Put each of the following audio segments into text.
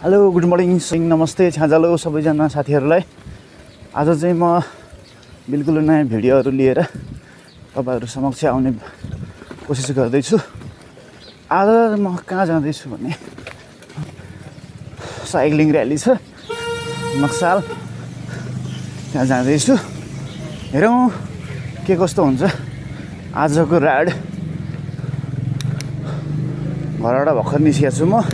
Hello good morning नमस्ते छाँजालो सबैजना साथीहरूलाई। आज चाहिँ म बिल्कुल नयाँ भिडियोहरू लिएर तपाईहरु समक्ष आउने कोसिस गर्दैछु। आज म कहाँ जाँदैछु भने साइक्लिङ र्याली छ नक्साल, त्यहाँ जाँदैछु। हेरौँ के कस्तो हुन्छ आजको राइड। घरबाट भर्खर निस्केको छु म।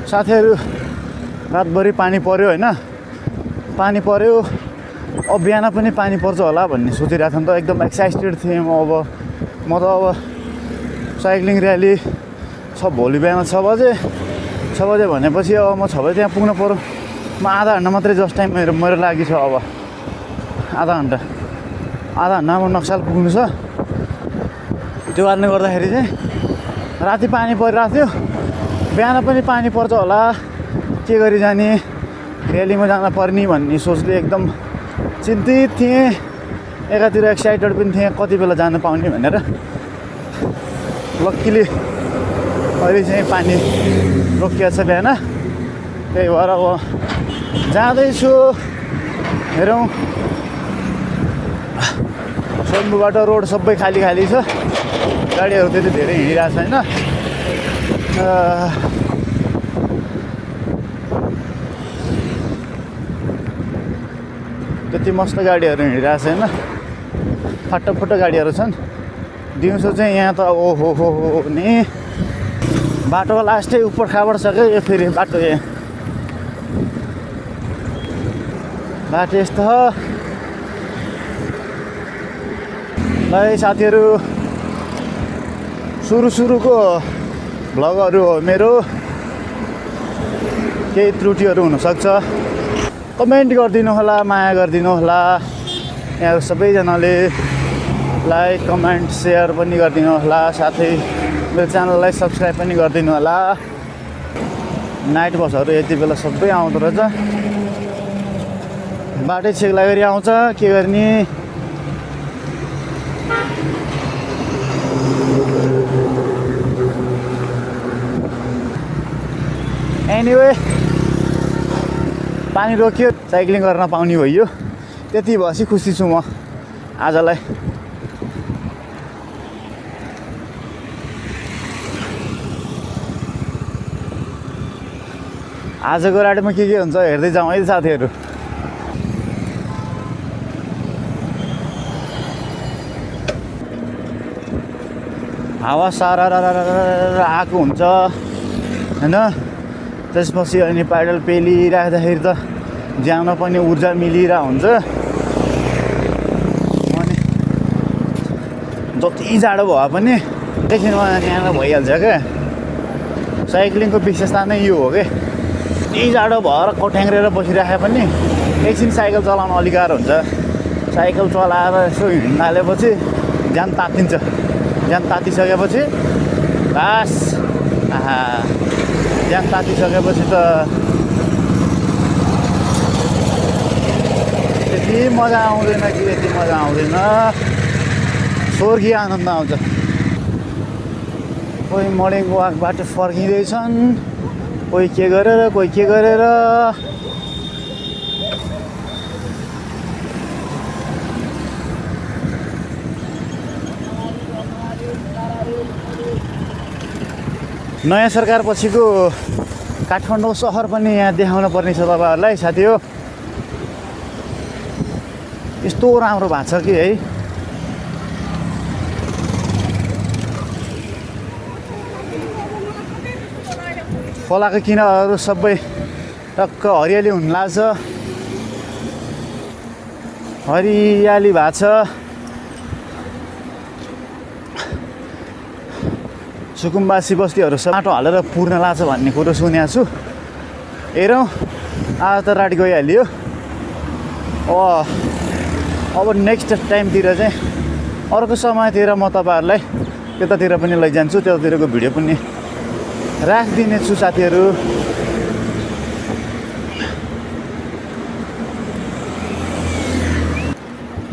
साथीहरु रातभरि पानी पर्यो हैन, पानी पर्यो। अब बिहान पनि पानी पर्छ होला भन्ने सोचिरहेको थिएँ त। एकदम एक्साइटेड थिएँ म। म त अब साइक्लिङ र्याली छ भोलि बिहान 6 बजे भनेपछि अब म 6 बजे त्यहाँ पुग्नु पर्यो। म आधा घण्टा मात्रै जस्ट टाइम मेरो लागि छ। अब आधा घण्टा म नक्साल पुग्नु छ। त्यो कारणले गर्दाखेरि चाहिँ राति पानी परिरहेको थियो, बिहान पनि पानी पर्छ होला, के गरी जाने, र्यालीमा जान पर्ने भन्ने सोचले एकदम चिन्तित थिएँ। एकातिर एक्साइटेड पनि थिएँ कति बेला जान पाउने भनेर। लक्कीली अहिले चाहिँ पानी रोकिएको छ बिहान, त्यही भएर अब जाँदैछु। हेरौँ सोनपुबाट रोड सबै खाली छ, गाडीहरू त्यति धेरै हिँडिरहेको छैन। त्यति मस्त गाडीहरू हिँडिरहेको छैन, फाटो गाडीहरू छन्। दिउँसो चाहिँ यहाँ त ओहो नि बाटोको लास्टै उपर खाबाट छ क्या यो। फेरि बाटो यस्तो हो। ल साथीहरू, सुरुको भ्लगहरू हो मेरो, केही त्रुटिहरू हुनसक्छ। कमेन्ट गरिदिनु होला, माया गरिदिनु होला। यहाँ सबैजनाले लाइक कमेन्ट सेयर पनि गरिदिनु होला। साथै मेरो च्यानललाई सब्सक्राइब पनि गरिदिनु होला। नाइट बसहरू यति बेला सबै आउँदो रहेछ। बाटै छेक्ला गरी आउँछ, के गर्ने। एनिवे पानी रोकियो, साइक्लिङ गर्न पाउने भइयो, त्यति भएपछि खुसी छु म आजलाई। आजको राइडमा के हुन्छ हेर्दै जाउँ है साथीहरू। हावा सारा आएको हुन्छ हैन। त्यसपछि अनि प्याडल पेलिराख्दाखेरि त ज्यान पनि ऊर्जा मिलिरहेको हुन्छ। अनि जति जाडो भए पनि एकछिनमा न्यानो भइहाल्छ क्या। साइक्लिङको विशेषता नै यो हो क्या। यति जाडो भएर कठ्याङ्ग्रेर बसिराखे पनि एकछिन साइकल चलाउन अलिक गाह्रो हुन्छ। साइकल चलाएर यसो हिँड्न थालेपछि ज्यान तात्तिन्छ। ज्यान तातिसकेपछि बास ज्यान तातिसकेपछि त त्यति मजा आउँदैन कि यति मजा आउँदैन। स्वर्गीय आनन्द आउँछ। कोही मर्निङ वाकबाट फर्किँदैछन्, कोही के गरेर। नयाँ सरकार पछिको काठमाडौँ सहर पनि यहाँ देखाउन पर्ने छ तपाईहरुलाई साथी हो। यस्तो राम्रो भएको छ कि है। खोलाको किनारहरू सबै टक्क हरियाली हुन लाग्छ। हरियाली भएको छ। सुकुम्बासी बस्तीहरू माटो हालेर पुर्न लाग्छ भन्ने कुरो सुनेको छु। हेरौँ आज त रात गइहाल्यो। अब नेक्स्ट टाइमतिर चाहिँ अर्को समयतिर म तपाईँहरूलाई त्यतातिर पनि लैजान्छु, त्यतातिरको भिडियो पनि राखिदिने छु साथीहरू।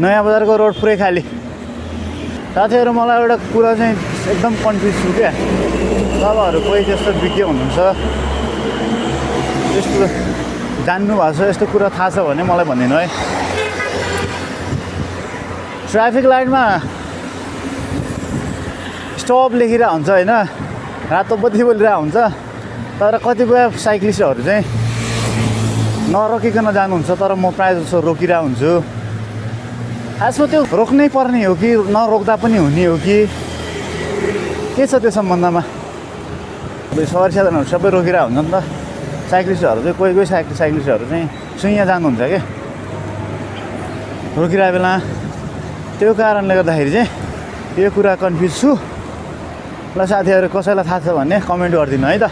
नयाँ बजारको रोड पुरै खाली। साथीहरू मलाई एउटा कुरा चाहिँ एकदम कन्फ्युज छु क्या। तपाईँहरू कोही त्यस्तो विज्ञ हुनुहुन्छ, यस्तो जान्नु भएको छ, यस्तो कुरा थाहा छ भने मलाई भनिदिनु है। ट्राफिक लाइनमा स्टप लेखिरहेको हुन्छ होइन, रातो बत्ती बोलिरहेको हुन्छ, तर कतिपय साइक्लिस्टहरू चाहिँ नरोकिकन जानुहुन्छ, तर म प्रायः जस्तो रोकिरहेको हुन्छु। खासमा त्यो रोक्नै पर्ने हो कि नरोक्दा पनि हुने हो कि के छ त्यो सम्बन्धमा? सवारी साधनहरू सबै रोकिरहेको हुन्छ नि त। साइक्लिस्टहरू चाहिँ कोही कोही साइक्लिस्टहरू चाहिँ सुइँ जानुहुन्छ क्या रोकिरहेको बेला। त्यो कारणले गर्दाखेरि चाहिँ यो कुरा कन्फ्युज छु। ल साथीहरू कसैलाई थाहा छ भने कमेन्ट गरिदिनु है त।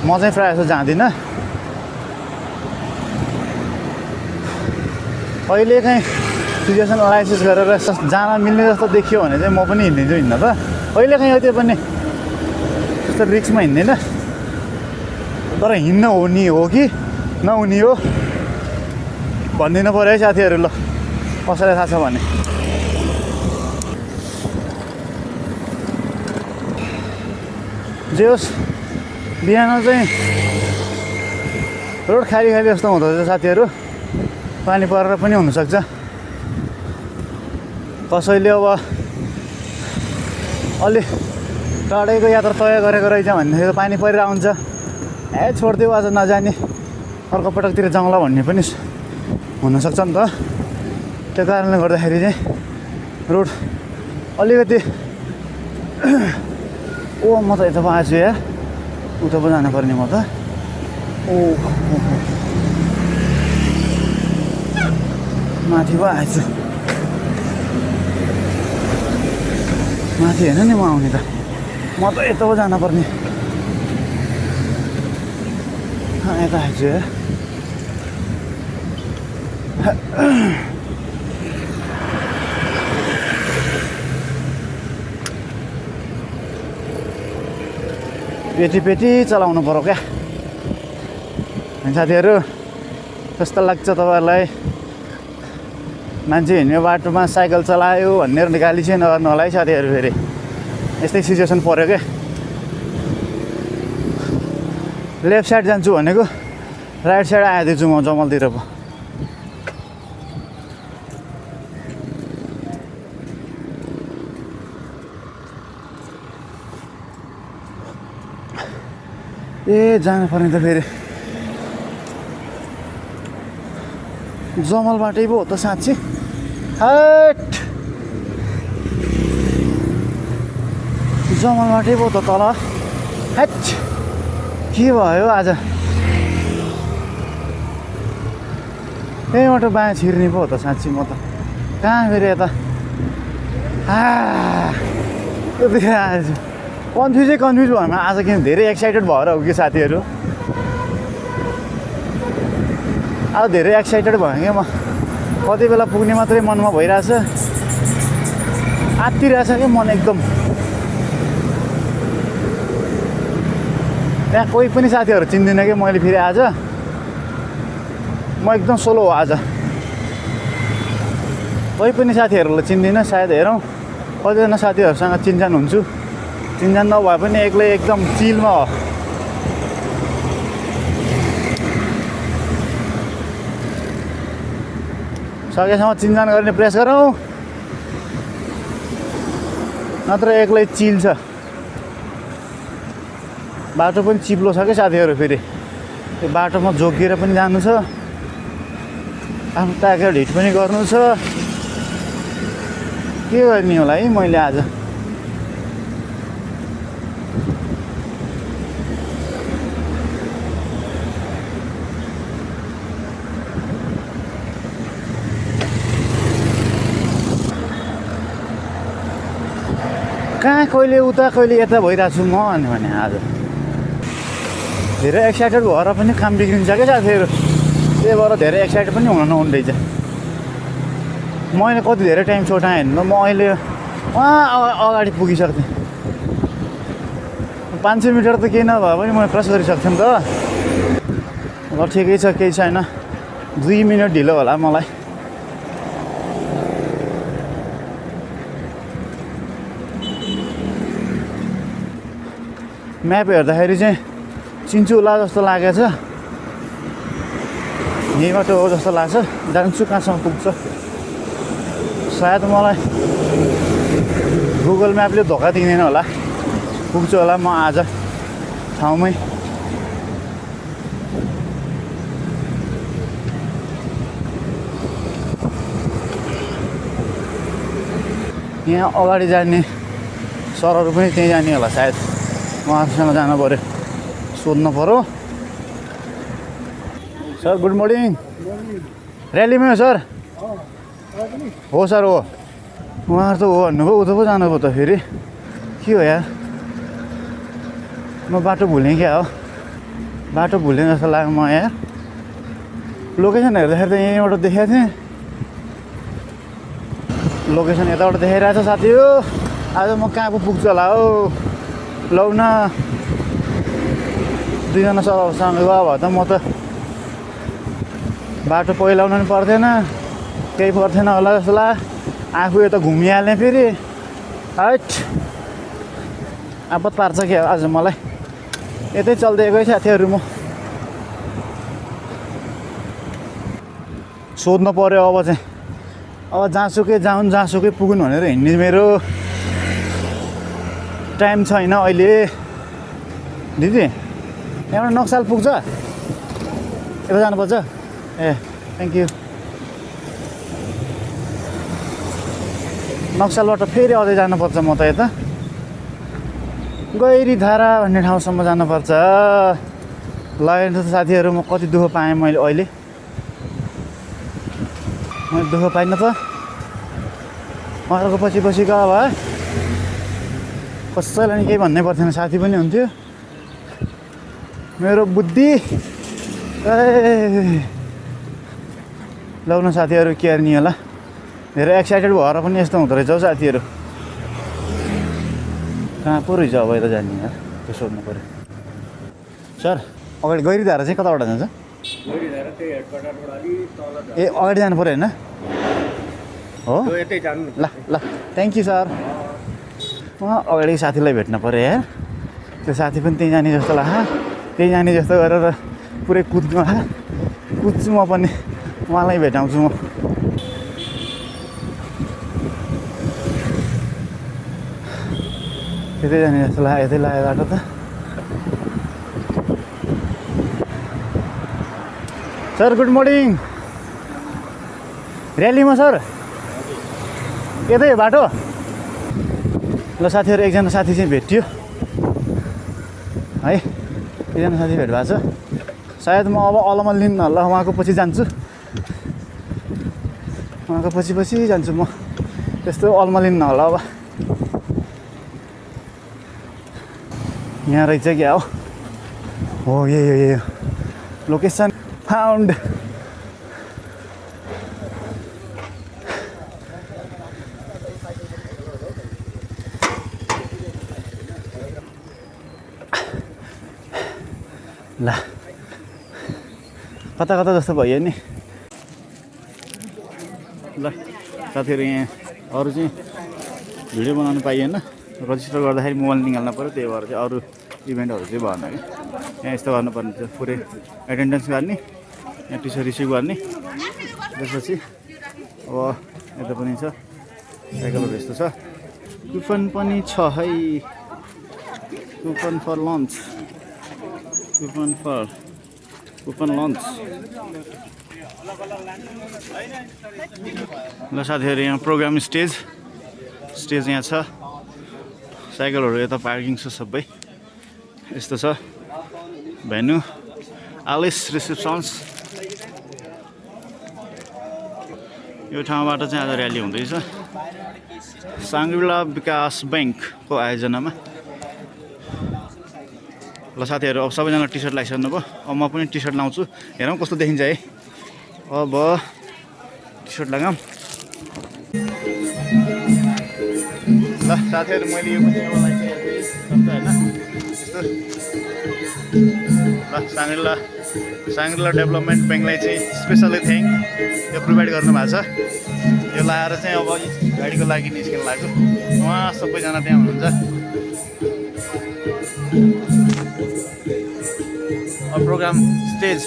म चाहिँ प्रायः जस्तो जाँदिनँ। अहिले काहीँ सिचुएसन एनालाइसिस गरेर जान मिल्ने जस्तो देखियो भने चाहिँ म पनि हिँडिदिन्छु, हिँड्न त। अहिले काहीँ त्यो पनि त्यस्तो रिक्समा हिँड्दैन, तर हिँड्न हुने हो कि नहुने हो भनिदिनु पऱ्यो है साथीहरू। ल कसैलाई थाहा छ भने। जे होस् बिहान चाहिँ रोड खाली खाली जस्तो हुँदो रहेछ साथीहरू। पानी परेर पनि हुनसक्छ। कसैले अब अलि टाढैको यात्रा तय गरेको रहेछ भनेदेखि त पानी परिरहेको हुन्छ, छोडिदियो आज नजाने, अर्को पटकतिर जाउँला भन्ने पनि हुनसक्छ नि त। त्यो कारणले गर्दाखेरि चाहिँ रोड अलिकति म त यता पो आएछु यार, उता पो जानुपर्ने म त। माथि पो आएछु, माथि होइन नि म आउने त, म त यता पो जानुपर्ने। यता आएछु यार। पेटी पेटी चलाउनु पर्यो क्या साथीहरू। कस्तो लाग्छ तपाईँहरूलाई? मान्छे हिँड्ने बाटोमा साइकल चलायो भनेर गाली चाहिँ नगर्नु होला है साथीहरू। फेरि यस्तै सिचुएसन पऱ्यो क्या। लेफ्ट साइड जान्छु भनेको राइट साइड आइदिन्छु म जमलतिर पो। जानुपर्ने त फेरि जमलबाटै पो हो त साँच्ची। हट जमलबाटै पो त तल। हट के भयो आज? त्यहीँबाट बायाँ छिर्ने पो हो त साँच्ची। म त कहाँ फेरि यता आज कन्फ्युजै कन्फ्युज भयो। आज किन धेरै एक्साइटेड भएर हो कि साथीहरू? अब धेरै एक्साइटेड भयो क्या म। कति बेला पुग्ने मात्रै मनमा भइरहेछ, आत्तिरहेछ क्या मन एकदम। त्यहाँ कोही पनि साथीहरू चिन्दिनँ कि मैले फेरि आज। म एकदम सोलो हो आज, कोही पनि साथीहरूलाई चिन्दिनँ सायद। हेरौँ कतिजना साथीहरूसँग चिनजान हुन्छु, चिनजान नभए पनि एक्लै एकदम चिलमा हो। सकेसम्म चिनजान गर्ने प्रयास गरौँ, नत्र एक्लै चिल छ। बाटो पनि चिप्लो छ क्या साथीहरू। फेरि त्यो बाटोमा जोगिएर पनि जानु छ, आफ्नो ट्याकेट हिट पनि गर्नु छ। के गर्ने होला है मैले आज? कहाँ कहिले उता कहिले यता भइरहेको छु म भने आज धेरै एक्साइटेड भएर पनि काम बिग्रिन्छ क्या साथीहरू त्यही भएर धेरै एक्साइटेड पनि हुन नहुने रहेछ मैले कति धेरै टाइम छोटाएँ होइन म अहिले वहाँ अगाडि पुगिसक्थेँ 500 मिटर त केही नभए पनि म क्रस गरिसक्थेँ नि त ल ठिकै छ केही छैन 2 मिनट ढिलो होला मलाई म्याप हेर्दाखेरि चाहिँ चिन्चुला जस्तो लागेको छ यहीँबाट हो जस्तो लाग्छ जान्छु कहाँसम्म पुग्छ सायद मलाई गुगल म्यापले धोका दिँदैन होला पुग्छु होला म आज ठाउँमै यहाँ अगाडि जाने सरहरू पनि त्यहीँ जाने होला सायद उहाँहरूसँग जानु पऱ्यो सोध्नु पऱ्यो सर गुड मर्निङ र्यालीमै हो सर हो सर हो उहाँहरू त हो भन्नुभयो उता पो जानुभयो त फेरि के हो यार म बाटो भुलेँ क्या हो बाटो भुलेँ जस्तो लाग्यो म यहाँ लोकेसन हेर्दाखेरि त यहीँबाट देखाएको थिएँ लोकेसन यताबाट देखाइरहेको छ साथी हो आज म कहाँ पो पुग्छु होला हो लौ न 2 जना सरहरूसँग गयो भए त म त बाटो पहिलाउनु पनि पर्थेन केही पर्थेन होला जस्तो लाग्यो आफू यता घुमिहाल्ने फेरि हट आपत पार्छ क्या आज मलाई यतै चल्दै गएँ साथीहरू म सोध्नु पऱ्यो अब चाहिँ अब जहाँसुकै जाउँ जहाँसुकै पुगुन् भनेर हिँड्ने मेरो टाइम छैन अहिले दिदी यहाँबाट नक्साल पुग्छ यता जानुपर्छ ए थ्याङ्क यू नक्सालबाट फेरि अझै जानुपर्छ म त यता गैरीधारा भन्ने ठाउँसम्म जानुपर्छ ल साथीहरू म कति दुःख पाएँ मैले अहिले मैले दुःख पाइनँ त उहाँहरूको पछि पछि गयो भए कसैलाई नि केही भन्नै पर्थेन साथी पनि हुन्थ्यो मेरो बुद्धि लौ न साथीहरू केयर नि होला धेरै एक्साइटेड भएर पनि यस्तो हुँदो रहेछ हौ साथीहरू कहाँ पो रहेछ अब यता जाने यार त्यो सोध्नु पऱ्यो सर अगाडि गैरीधारा चाहिँ कताबाट जान्छ ए अगाडि जानु पऱ्यो होइन हो ल ल थ्याङ्क यू सर अगाडि साथीलाई भेट्न पऱ्यो यार त्यो साथी पनि त्यहीँ जाने जस्तो लाग्छ त्यहीँ जाने जस्तो गरेर पुरै कुद्छु म पनि उहाँलाई भेटाउँछु म त्यतै जाने जस्तो लाग्यो यतै लाग्यो बाटो त सर गुड मर्निङ र्यालीमा सर यतै बाटो ल साथीहरू एकजना साथी चाहिँ भेटियो है एकजना साथी भेट भएको छ सायद म अब अलमल लिन्न होला उहाँको पछि जान्छु उहाँको पछि जान्छु म त्यस्तो अलमल लिन्न होला अब यहाँ रहेछ क्या हो यही लोकेसन फाउन्ड ल कता कता जस्तो भयो नि ल साथीहरू यहाँ अरू चाहिँ भिडियो बनाउनु पाइएन रजिस्टर गर्दाखेरि मोबाइल निकाल्नु पऱ्यो त्यही भएर चाहिँ अरू इभेन्टहरू चाहिँ भएन कि यहाँ यस्तो गर्नुपर्ने थियो पुरै एटेन्डेन्स गर्ने यहाँ टिचर रिसिभ गर्ने त्यसपछि अब यता पनि छ साइकलहरू यस्तो छ कुपन पनि छ है coupon for lunch coupon lunch ल साथीहरू यहाँ प्रोग्राम स्टेज यहाँ छ साइकलहरू यता पार्किङ छ सबै यस्तो छ भेन्यू आलिस रिसेप्सन्स यो ठाउँबाट चाहिँ आज र्याली हुँदैछ साङ्ग्रिला विकास ब्याङ्कको आयोजनामा। ल साथीहरू, अब सबैजना टी सर्ट लगाइसक्नु भयो। अब म पनि टी सर्ट लाउँछु, हेरौँ कस्तो देखिन्छ है। अब टी सर्ट लगाऊँ। ल साथीहरू, मैले यो पनि एउटा लगाइसकेको छु होइन यस्तो। ल साङ्ग्रिला डेभलपमेन्ट ब्याङ्कलाई चाहिँ स्पेसली थ्याङ्क, यो प्रोभाइड गर्नुभएको छ। यो लाएर चाहिँ अब गाडीको लागि निस्किन लाग्यो। उहाँ सबैजना त्यहाँ हुनुहुन्छ। प्रोग्राम स्टेज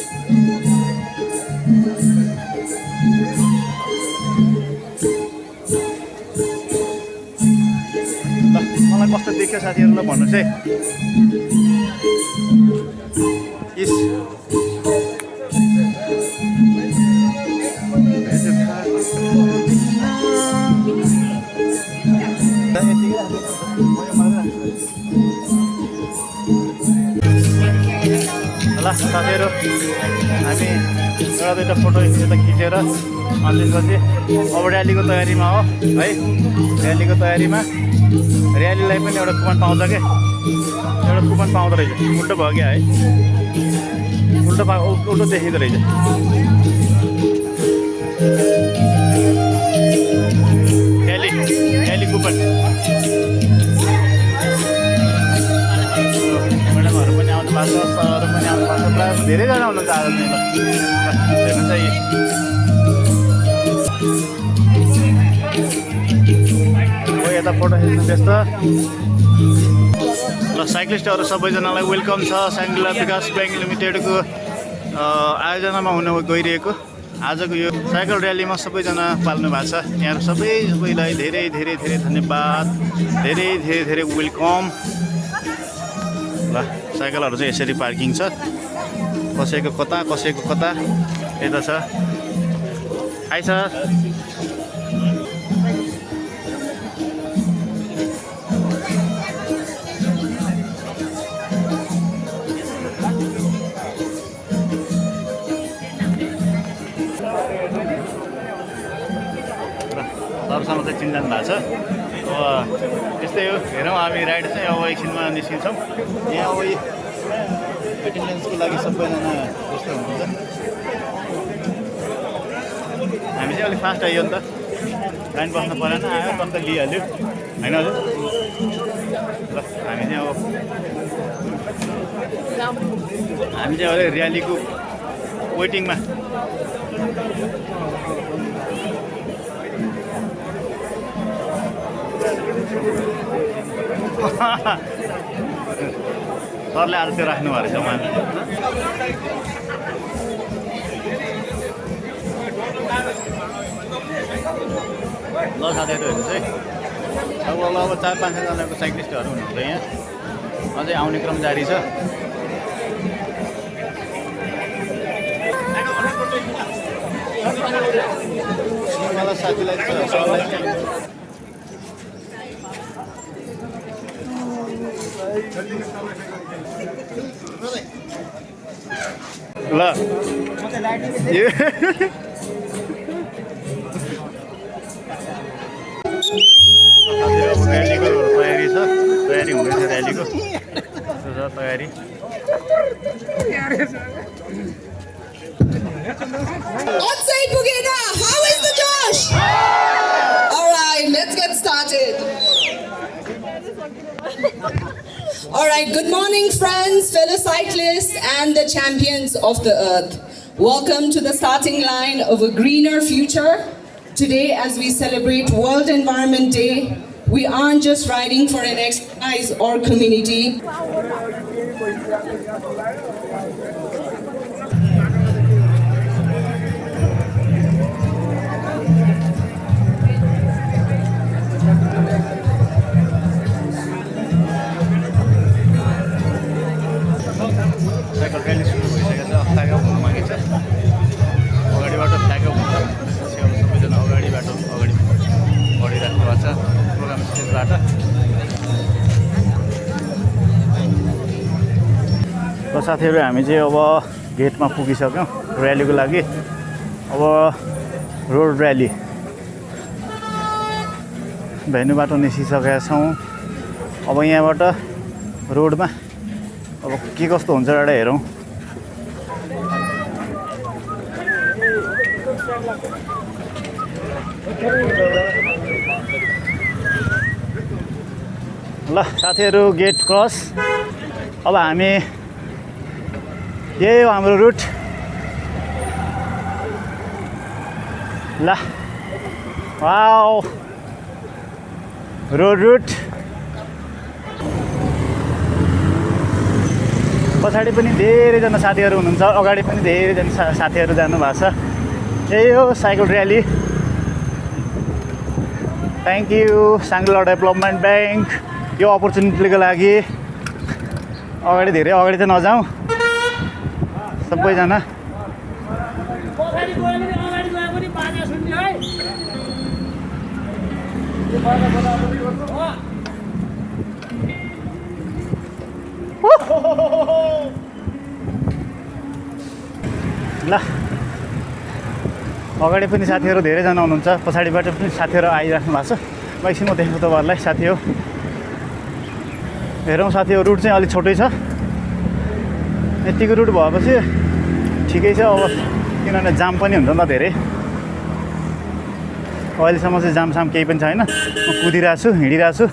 ल मलाई कस्तो देख्यो साथीहरूलाई भन्नुहोस् है। इस ल साथीहरू, हामी एउटा दुईवटा फोटो यता खिचेर अनि त्यसपछि अब र्यालीको तयारीमा हो है। र्यालीको तयारीमा र्यालीलाई पनि एउटा कुपन पाउँछ क्या, एउटा कुपन पाउँदो रहेछ। उल्टो भयो क्या है, उल्टो देखिँदो रहेछ। र्याली कुपन म्याडमहरू पनि आउनु भएको छ, सरहरू पनि आउनु भएको छ। प्रायः धेरैजना हुनुहुन्छ आज चाहिँ। ल हेर्नुहोस् है, यता फोटो खिच्नु व्यस्त। ल साइक्लिस्टहरू सबैजनालाई वेलकम छ साङ्ग्रिला विकास ब्याङ्क लिमिटेडको आयोजनामा हुन गइरहेको आजको यो साइकल र्यालीमा सबैजना पाल्नु भएको छ। यहाँ सबैलाई धेरै धेरै धेरै धन्यवाद, धेरै धेरै धेरै वेलकम। ल साइकलहरू चाहिँ यसरी पार्किङ छ, कसैको कता कसैको कता यता छ। High sir. सरसँग चाहिँ चिन्जान भएको छ। अब यस्तै हो, हेरौँ हामी राइड चाहिँ अब एकछिनमा निस्किन्छौँ। यहाँ अब एटेन्डेन्सको लागि सबैजना व्यस्त हुनुहुन्छ। हामी चाहिँ अलिक फास्ट आइयो नि त, लाइन बस्नु परेन, आयो अन्त लिइहाल्यो होइन हजुर। ल हामी चाहिँ अब र्यालीको वेटिङमा। सरले आज त्यो राख्नु भएको रहेछ उहाँले। ल साथीहरू हेर्नुहोस् है, अब 4-5जनाको साइक्लिस्टहरू हुनुहुन्छ यहाँ, अझै आउने क्रम जारी छ। मलाई साथीलाई ल र्यालीको तयारी छ, तयारी हुँदैछ र्यालीको तयारी। Outside Bugeda, how is the Josh? All right, let's get started. All right, good morning friends, fellow cyclists and the champions of the earth. Welcome to the starting line of a greener future. Today, as we celebrate World Environment Day, we aren't just riding for an exercise or community. Cycle rally सुरु भइसकेको छ। फ्ल्यागअप हुनु बाँकी छ, अगाडिबाट फ्ल्यागअप हुन्छ। अब सबैजना अगाडि बढिराख्नु भएको छ प्रोग्राम स्टेजबाट। र साथीहरू हामी चाहिँ अब गेटमा पुगिसक्यौँ र्यालीको लागि। अब रोड र्याली भेन्यूबाट निस्किसकेका छौँ। अब यहाँबाट रोडमा अब के कस्तो हुन्छ एउटा हेरौँ। ल साथीहरू, गेट क्रस। अब हामी यही हो हाम्रो रुट। ल वाउ, रोड रुट। पछाडि पनि धेरैजना साथीहरू हुनुहुन्छ, अगाडि पनि धेरैजना साथीहरू जानुभएको छ। यही हो cycle rally. Thank you Sangla development bank यो अपर्च्युनिटीको लागि। अगाडि धेरै अगाडि चाहिँ नजाउँ सबैजना। ल अगाडि पनि साथीहरू धेरैजना हुनुहुन्छ, पछाडिबाट पनि साथीहरू आइराख्नु भएको छ। म एकछिन म देख्छु तपाईँहरूलाई। साथी हो हेरौँ साथीहरू, रुट चाहिँ अलिक छोटै छ। यतिको रुट भएपछि ठिकै छ। अब किनभने जाम पनि हुन्छ नि त धेरै। अहिलेसम्म चाहिँ जामसाम केही पनि छैन। म कुदिरहेको छु, हिँडिरहेको छु।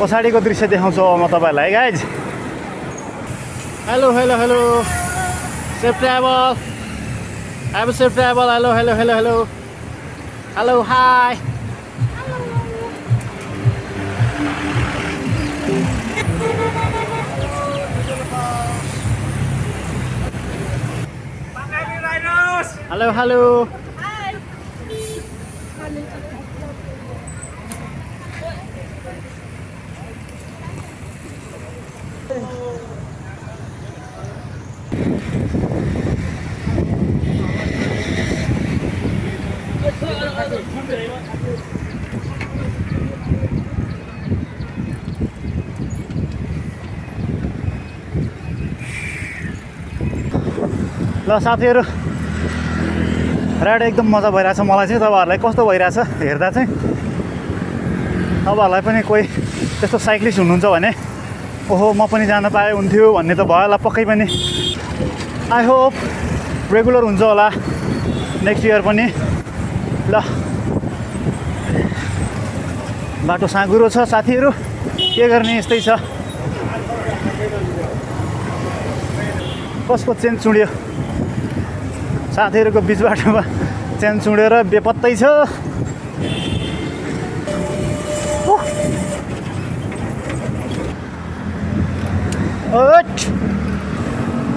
पछाडिको दृश्य देखाउँछु म तपाईँहरूलाई guys. Hello hello hello, safe travel, have a safe travel. Hello hello hello hello hello hi. Hello hello. ल साथीहरू, राइड एकदम मजा भइरहेछ। मलाई चाहिँ तपाईँहरूलाई कस्तो भइरहेछ हेर्दा चाहिँ, तपाईँहरूलाई पनि कोही त्यस्तो साइक्लिस्ट हुनुहुन्छ भने ओहो म पनि जान पाए हुन्थ्यो भन्ने त भयो होला पक्कै पनि। आई होप रेगुलर हुन्छ होला नेक्स्ट इयर पनि। ल बाटो साँघुरो छ साथीहरू, के गर्ने, यस्तै छ। कसको चेन चुड्यो साथीहरूको बिच बाटोमा, चेन चुडेर बेपत्तै छ।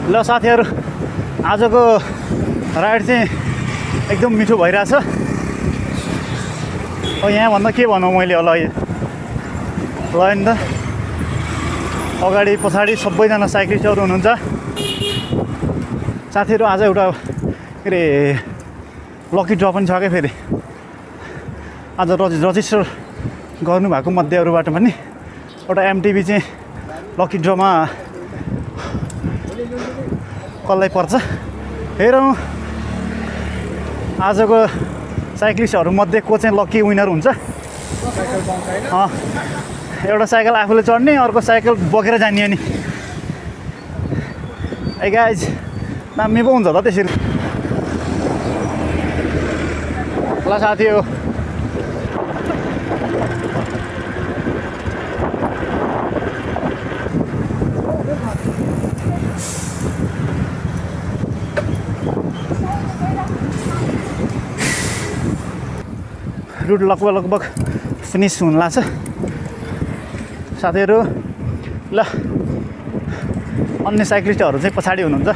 ल साथीहरू, आजको राइड चाहिँ एकदम मिठो भइरहेछ। यहाँभन्दा के भनौँ मैले होला। ल नि त, अगाडि पछाडि सबैजना साइक्लिस्टहरू हुनुहुन्छ। साथीहरू आज एउटा के अरे लकी ड्र पनि छ क्या। फेरि आज रजिस्टर गर्नुभएको मध्येहरूबाट पनि एउटा एमटिभी चाहिँ लकी ड्रमा कसलाई पर्छ हेरौँ। आजको साइक्लिस्टहरूमध्ये को चाहिँ लकी विनर हुन्छ। एउटा साइकल आफूले चढ्ने, अर्को साइकल बोकेर जाने नि। ए गाइज, दामी पो हुन्छ त त्यसरी। ल साथी हो, रुट लगभग फिनिस हुन लाग्छ साथीहरू। ल अन्य साइक्लिस्टहरू चाहिँ पछाडि हुनुहुन्छ।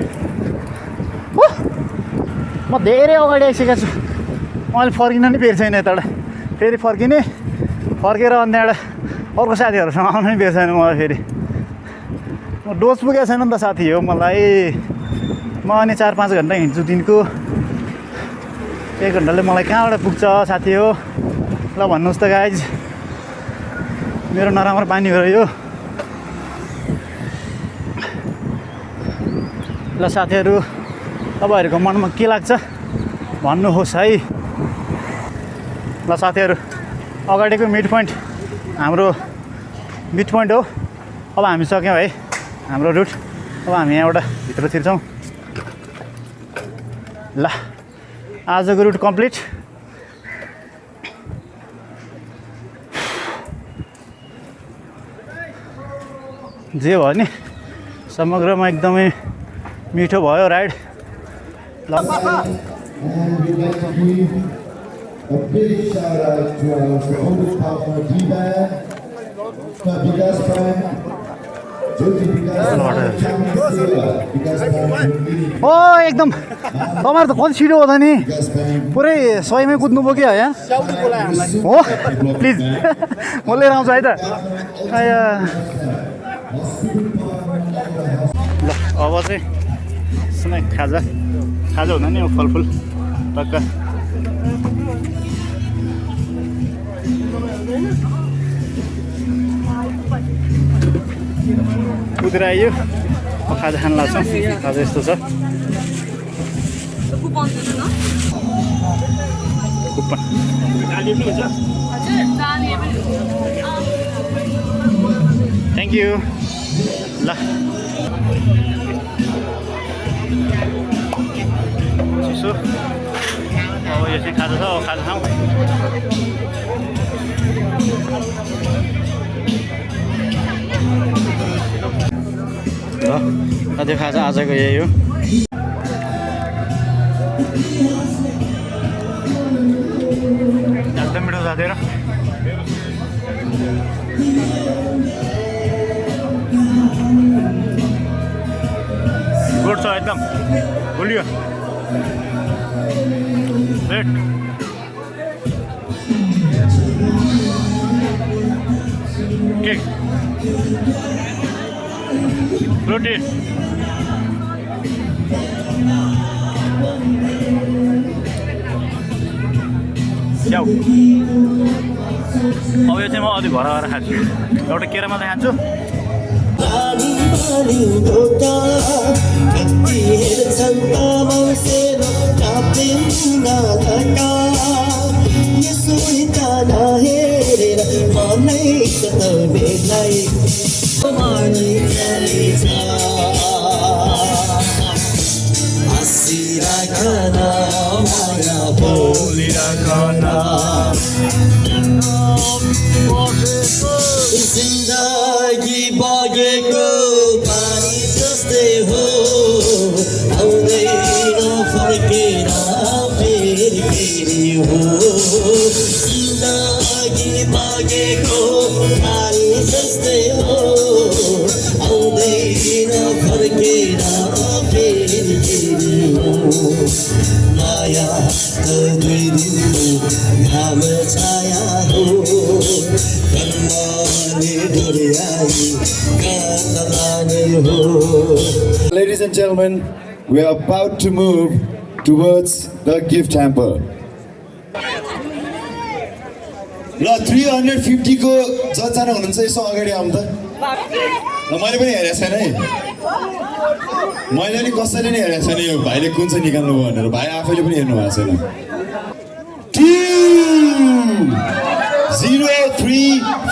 म धेरै अगाडि आइसकेको छु। मैले फर्किन नि बेर छैन यताबाट, फेरि फर्केर अन्त एउटा अर्को साथीहरूसँग आउनु पनि बेर छैन मलाई। फेरि म डोज पुगेको छैन नि त साथी हो मलाई। म अनि 4-5 घन्टा हिँड्छु दिनको। 1 घन्टाले मलाई कहाँबाट पुग्छ साथी हो। ल भन्नुहोस् त गाइज मेरो नराम्रो पानी हो यो ल साथीहरू तपाईँहरूको मनमा के लाग्छ भन्नुहोस् है ल साथीहरू अगाडिको मिड पोइन्ट हाम्रो मिड पोइन्ट हो अब हामी सक्यौँ है हाम्रो रुट अब हामी यहाँबाट भित्र छिर्छौँ ल आजको रुट कम्प्लिट जे भयो नि समग्रमा एकदमै मिठो भयो राइड ल A big shout out to our supportive partner D-Band, Vikas Band, Jyoti Vikas Band, Vikas Band, ओ एकदम तपाईँहरू त कति छिटो हो त नि पुरै 100मै कुद्नुभयो कि यहाँ हो प्लिज म लिएर आउँछु है त ल अब चाहिँ स्न्याक खाजा हुँदा नि फलफुल टक्क कुदेर आइयो खाजा खान लाग्छ खाजा यस्तो छ कुपन थ्याङ्क यू ल चिसो अब यो चाहिँ खाजा छ अब खाजा खाउँ ल त्यो खाजा आजको यही हो एकदम मिठो जाँदैन गुड छ एकदम भुलियो रेट केक रोटी च्याउ अब यो चाहिँ म अलि घर गएर खान्छु एउटा केरा मात्रै खान्छु जिन्दगी बगेको पानी जस्तै हो आउँदैन फर्केर फेरि फेरि हो जिन्दगी बगेको पानी जस्तै हो आउँदैन फर्केर फेरि फेरि हो माया त दुई दिनको घाम छाया हो Ladies and gentlemen, we are about to move towards the gift hamper. ल 350 को जतिजना हुनुहुन्छ यसो अगाडि आउँ त ल मैले पनि हेरेको छैन है मैले नि कसैले नि हेरेको छैन यो भाइले कुन चाहिँ निकाल्नु भयो भनेर भाइ आफैले पनि हेर्नु भएको छैन 2 0 3